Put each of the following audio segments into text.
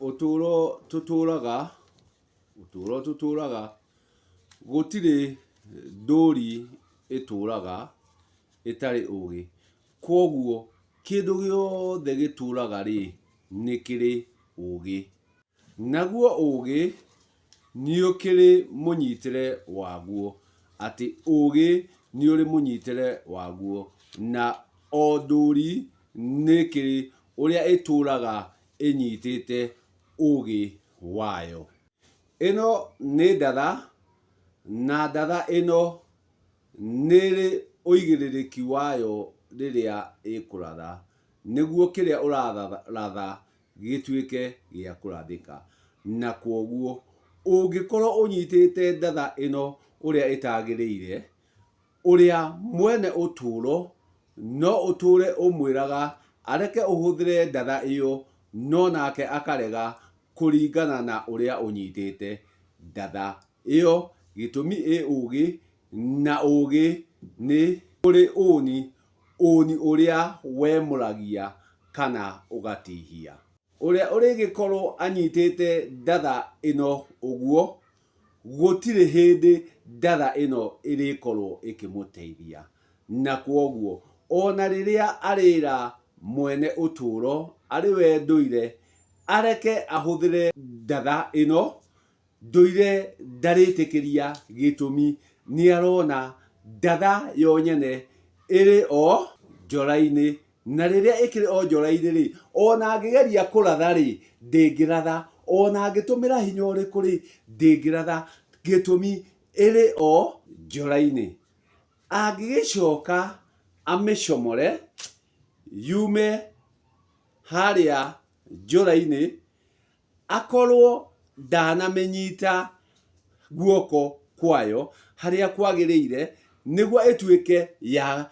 Ũtũũro tũtũũraga, ũtũũro tũtũũraga, gũtirĩ ndũri ĩtũũraga ĩtarĩ ũgĩ. Kwoguo kĩndũ gĩothe gĩtũũraga rĩ, nĩ kĩrĩ ũgĩ. Naguo ũgĩ nĩũkĩrĩ mũnyitĩre waguo, atĩ ũgĩ nĩũrĩ mũnyitĩre waguo, na o ndũri nĩkĩrĩ ũrĩa ĩtũũraga ĩnyitĩte ũgĩ wayo. Ĩno nĩ ndatha, na ndatha ĩno nĩrĩ ũigĩrĩrĩki wayo rĩrĩa ĩkũratha, nĩguo kĩrĩa ũraratha gĩtuĩke gĩa kũrathĩka. Na kwoguo ũngĩkorwo ũnyitĩte ndatha ĩno ũrĩa ĩtagĩrĩire, ũrĩa mwene ũtũũro no ũtũũre ũmwĩraga areke ũhũthĩre ndatha ĩyo no nake akarega kũringana na ũrĩa ũnyitĩte ndatha ĩyo gĩtũmi ĩ ũgĩ na ũgĩ nĩ ũrĩ ũni, ũni ũrĩa wemũragia kana ũgatihia. Ũrĩa ũrĩgĩkorwo anyitĩte ndatha ĩno ũguo, gũtirĩ hĩndĩ ndatha ĩno ĩrĩkorwo ĩkĩmũteithia. Na kwoguo ona rĩrĩa arĩra mwene ũtũũro arĩ we ndũire areke ahũthĩre ndatha ĩno, Ndũire ndarĩtĩkĩria gĩtũmi nĩarona ndatha yo nyene ĩrĩ o njora-inĩ na rĩrĩa ĩkĩrĩ o njora-inĩ rĩ, ona angĩgeria kũratha rĩ, ndĩngĩratha, ona angĩtũmĩra hinya ũrĩkũ rĩ, ndĩngĩratha, gĩtũmi ĩrĩ o njora-inĩ. Angĩgĩcoka amĩcomore yume harĩa njora-inĩ, akorwo ndanamĩnyita guoko kwayo harĩa kwagĩrĩire nĩguo ĩtuĩke ya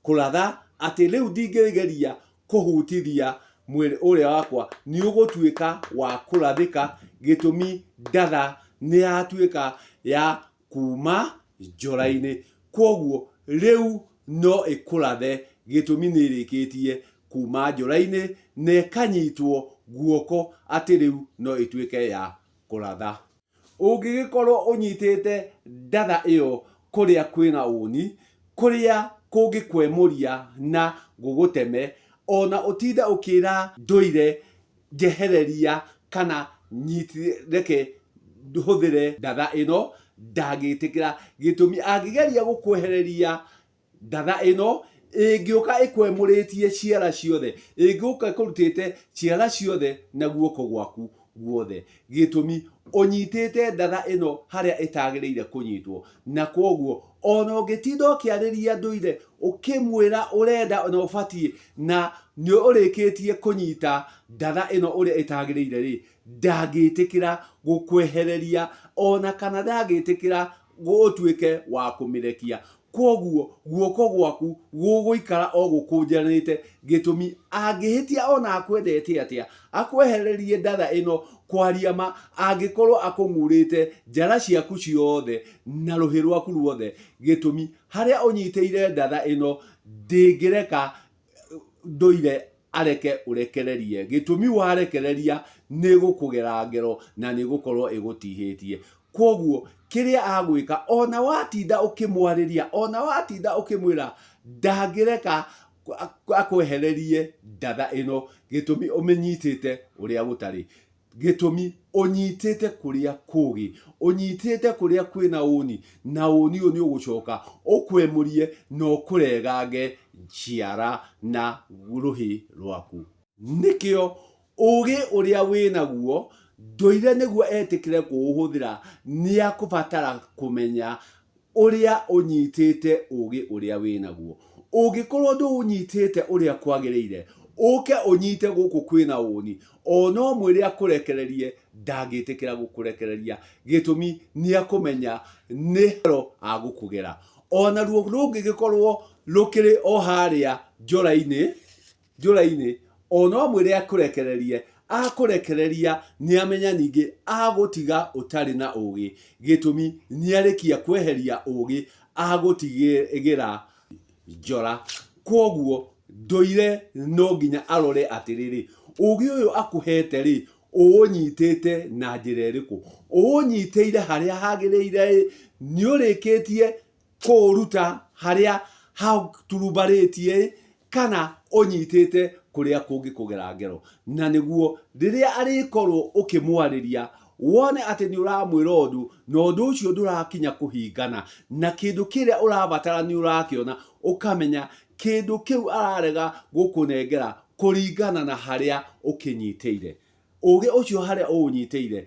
kũratha atĩ rĩu ndingĩgeria kũhutithia mwĩrĩ ũrĩa wakwa nĩ ũgũtuĩka wa kũrathĩka gĩtũmi ndatha nĩ yatuĩka ya kuma njora-inĩ. Kwoguo rĩu no ĩkũrathe gĩtũmi nĩ ĩrĩkĩtie kuma njora-inĩ na ĩkanyitwo guoko atĩ rĩu no ĩtuĩke ya kũratha. Ũngĩgĩkorwo ũnyitĩte ndatha ĩyo kũrĩa kwĩna ũni, kũrĩa kũngĩkwemũria na gũgũteme, ona ũtinde ũkĩra ndũire njehereria kana reke hũthĩre ndatha ĩno, ndangĩtĩkĩra. Gĩtũmi angĩgeria gũkwehereria Ndatha ĩno ĩngĩũka ĩkwemũrĩtie ciara ciothe, ĩngĩũka ĩkũrutĩte ciara ciothe na guoko gwaku guothe. Gĩtũmi, ũnyitĩte ndatha ĩno harĩa ĩtagĩrĩire kũnyitwo, na kwoguo ona ũngĩtinda ũkĩarĩria ndũire ũkĩmwĩra ũrenda na ũbatiĩ na nĩ ũrĩkĩtie kũnyita ndatha ĩno ũrĩa ĩtagĩrĩire-rĩ, ndangĩtĩkĩra gũkwehereria ona kana ndangĩtĩkĩra ũtuĩke wa kũmĩrekia. Kwoguo guoko gwaku gũgũikara o gũkũnjanĩte. Gĩtũmi, angĩhĩtia o na akwendete atĩa, akwehererie ndatha ĩno, kwaria ma, angĩkorwo akũng'urĩte njara ciaku ciothe na rũhĩ rwaku ruothe. Gĩtũmi, harĩa ũnyitĩire ndatha ĩno ndĩngĩreka ndũire areke ũrekererie. Gĩtũmi warekereria nĩ ĩgũkũgera ngero na nĩ ĩgũkorwo ĩgũtihĩtie. Kwoguo kĩrĩa agwĩka ona watinda ũkĩmwarĩria, ona watinda ũkĩmwĩra ndangĩreka akwehererie ndatha ĩno, gĩtũmi ũmĩnyitĩte ũrĩa gũtarĩ. Gĩtũmi, ũnyitĩte kũrĩa kũũgĩ, ũnyitĩte kũrĩa kwĩna ũũni, na ũũni ũyũ nĩ ũgũcoka ũkwemũrie na ũkũregange ciara na rũhĩ rwaku. Nĩkĩo ũũgĩ ũrĩa wĩ naguo, ndũire nĩguo etĩkĩre kũũhũthĩra, nĩ akũbatara kũmenya ũrĩa ũnyitĩte ũũgĩ ũrĩa wĩ naguo. Ũngĩkorwo ndũũnyitĩte ũrĩa kwagĩrĩire, ũke ũnyite gũkũ kwĩna ũũni, o no mwĩre akũrekererie, ndangĩtĩkĩra gũkũrekereria. Gĩtũmi nĩ akũmenya nĩ haro agũkũgera. O naruo rũngĩgĩkorwo rũkĩrĩ o harĩa njora-inĩ, njũra-inĩ, o no amwĩre akũrekererie, akũrekereria nĩamenya ningĩ agũtiga ũtarĩ na ũgĩ, gĩtũmi nĩarĩkia kweheria ũgĩ agũtigĩra njora. Kwoguo ndũire no nginya arore atĩrĩrĩ, ũgĩ ũyũ akũhete rĩ, Ũũnyitĩte na njĩra ĩrĩkũ? Ũũnyitĩire harĩa hagĩrĩire-ĩ? Nĩ ũrĩkĩtie kũũruta harĩa haturumbarĩtie-ĩ, kana ũnyitĩte kũrĩa kũngĩkũgera ngero? Na nĩguo rĩrĩa arĩkorwo ũkĩmwarĩria, wone atĩ nĩ ũramwĩra ũndũ, na ũndũ ũcio ndũrakinya kũhingana, na kĩndũ kĩrĩa ũrabatara nĩ ũrakĩona, ũkamenya kĩndũ kĩu ararega gũkũnengera kũringana na harĩa ũkĩnyitĩire. Ũgĩ ũcio harĩa ũũnyitĩire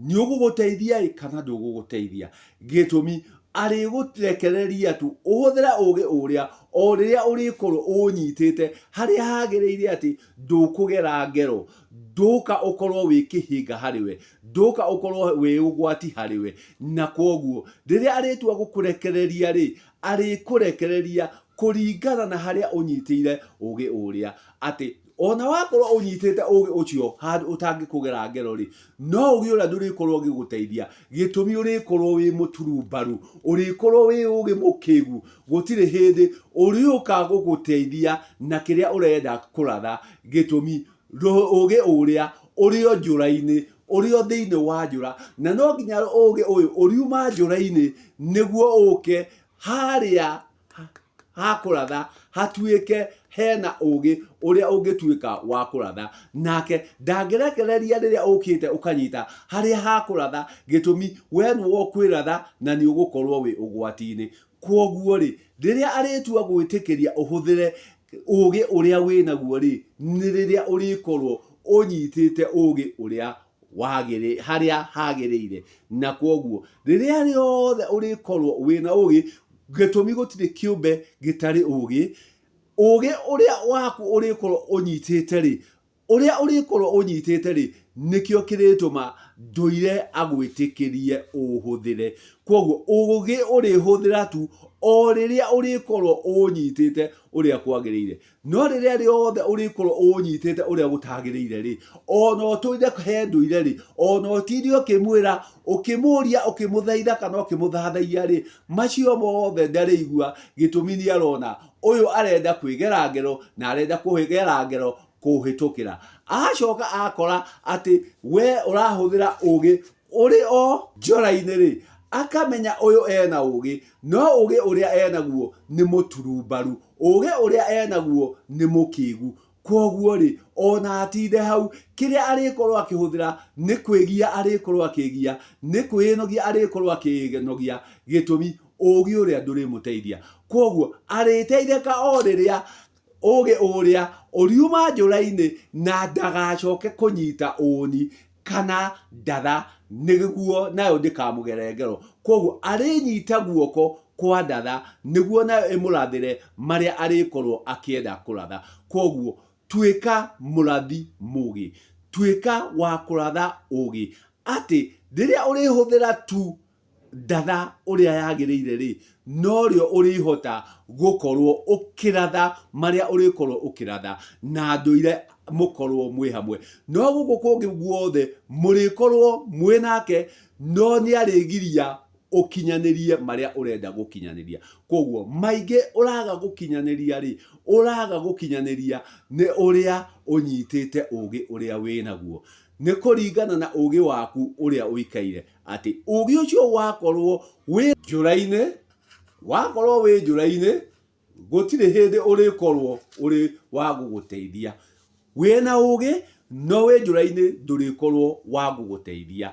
nĩ ũgũgũteithia ĩ kana ndũgũgũteithia. Gĩtũmi arĩgũrekereria tu ũhũthĩre ũgĩ ũrĩa o rĩrĩa ũrĩkorwo ũũnyitĩte harĩa hagĩrĩire atĩ ndũkũgera ngero, ndũka ũkorwo wĩ kĩhĩnga harĩ we, ndũka ũkorwo wĩ ũgwati harĩ we. Na kwoguo rĩrĩa arĩtua gũkũrekereria rĩ, arĩkũrekereria kũringana na harĩa ũnyitĩire ũgĩ ũrĩa atĩ ona wakorwo ũnyitĩte ũgĩ ũcio handũ ũtangĩkũgera ngero rĩ, no ũgĩ ũrĩa ndũrĩkorwo ũgĩgũteithia. Gĩtũmi ũrĩkorwo wĩ mũturumbaru, ũrĩkorwo wĩ ũgĩ mũkĩgu, gũtirĩ hĩndĩ ũrĩũka gũgũteithia na kĩrĩa ũrenda kũratha. Gĩtũmi ũgĩ ũrĩa ũrĩ o njũra-inĩ, ũrĩ o thĩinĩ wa njũra, na no nginya ũgĩ ũyũ ũriuma njũra-inĩ nĩguo ũke harĩa ha kũratha hatuĩke hena ũgĩ ũrĩa ũngĩtuĩka wa kũratha. Nake ndangĩrekereria rĩrĩa ũkĩte ũkanyita harĩa ha kũratha, gĩtũmi we nĩwe ũkwĩratha na nĩ ũgũkorwo wĩ ũgwati-inĩ. Kwoguo rĩ, rĩrĩa arĩtua gwĩtĩkĩria ũhũthĩre ũgĩ ũrĩa wĩnaguo rĩ, nĩ rĩrĩa ũrĩkorwo ũnyitĩte ũgĩ ũrĩa wagĩrĩ, harĩa hagĩrĩire. Na kwoguo rĩrĩa rĩothe ũrĩkorwo wĩna ũgĩ, gĩtũmi gũtirĩ kĩũmbe gĩtarĩ ũgĩ, ũgĩ ũrĩa waku ũrĩkorwo ũnyitĩte rĩ, ũrĩa ũrĩkorwo ũnyitĩte rĩ, nĩkĩo kĩrĩtũma ndũire agwĩtĩkĩrie ũhũthĩre. Kwoguo ũgĩ ũrĩhũthĩra tu o rĩrĩa ũrĩkorwo ũnyitĩte ũrĩa kwagĩrĩire. No rĩrĩa rĩothe ũrĩkorwo ũnyitĩte ũrĩa gũtagĩrĩire rĩ, ona ũtũire he ndũire rĩ, ona ũtinde ũkĩmwĩra, ũkĩmũria, ũkĩmũthaitha kana ũkĩmũthathaiya rĩ, macio mothe ndarĩigua, gĩtũmi nĩ arona ũyũ arenda kwĩgera ngero na arenda kwĩgera ngero kũhĩtũkĩra. Acoka akora atĩ we ũrahũthĩra ũgĩ ũrĩ o njora-inĩ rĩ, akamenya ũyũ ena ũgĩ, no ũgĩ ũrĩa enaguo nĩ mũturumbaru, ũgĩ ũrĩa enaguo nĩ mũkĩgu. Kwoguo rĩ, ona atinde hau, kĩrĩa arĩkorwo akĩhũthĩra nĩ kwĩgia arĩkorwo akĩgia, nĩ kwĩnogia arĩkorwo akĩnogia, gĩtũmi ũgĩ ũrĩa ndũrĩmũteithia. Kwoguo arĩteithĩka o rĩrĩa ũgĩ ũrĩa ũriuma njũra-inĩ na ndagacoke kũnyita ũni kana ndatha nĩguo nayo ndĩkamũgere ngero. Kwoguo arĩnyita guoko kwa ndatha nĩguo nayo ĩmũrathĩre marĩa arĩkorwo akĩenda kũratha. Kwoguo tuĩka mũrathi mũgĩ, tuĩka wa kũratha ũgĩ atĩ rĩrĩa ũrĩhũthĩra tu ndatha ũrĩa yagĩrĩire rĩ, norĩo ũrĩhota gũkorwo ũkĩratha marĩa ũrĩkorwo ũkĩratha na ndũire mũkorwo mwĩ hamwe. No gũkũ kũngĩ guothe mũrĩkorwo mwĩ nake, no nĩ arĩgiria ũkinyanĩrie marĩa ũrenda gũkinyanĩria. Koguo maingĩ ũraga gũkinyanĩria rĩ, ũraga gũkinyanĩria nĩ ũrĩa ũnyitĩte ũgĩ ũrĩa wĩnaguo. Nĩ kũringana na ũgĩ waku ũrĩa ũikaire. Atĩ ũũgĩ ũcio wakorwo wĩ njũra-inĩ, wakorwo wĩ njũra-inĩ, gũtirĩ hĩndĩ ũrĩkorwo ũrĩ wa gũgũteithia. Wĩna ũũgĩ, no wĩ njũra-inĩ ndũrĩkorwo wa gũgũteithia.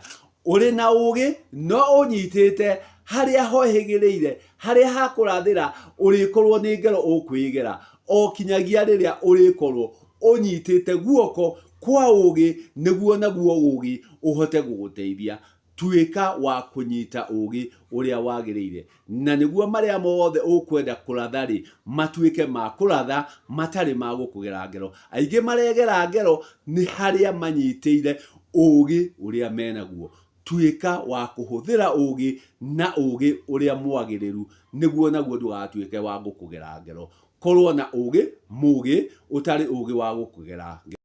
Ũrĩ na ũũgĩ, no ũnyitĩte harĩa hohĩgĩrĩire, harĩa ha kũrathĩra, ũrĩkorwo nĩ ngero ũkwĩgera, o kinyagia rĩrĩa ũrĩkorwo ũnyitĩte guoko kwa ũũgĩ nĩguo naguo ũũgĩ ũhote gũgũteithia. Tuĩka wa kũnyita ũũgĩ ũrĩa wagĩrĩire, na nĩguo marĩa mothe ũkwenda kũratha-rĩ, matuĩke ma kũratha matarĩ ma gũkũgera ngero. Aingĩ maregera ngero nĩ harĩa manyitĩire ũũgĩ ũrĩa menaguo. Tuĩka wa kũhũthĩra ũũgĩ na ũũgĩ ũrĩa mwagĩrĩru nĩguo naguo ndũgatuĩke wa gũkũgera ngero. Korwo na ũũgĩ mũũgĩ ũtarĩ ũũgĩ wa gũkũgera ngero.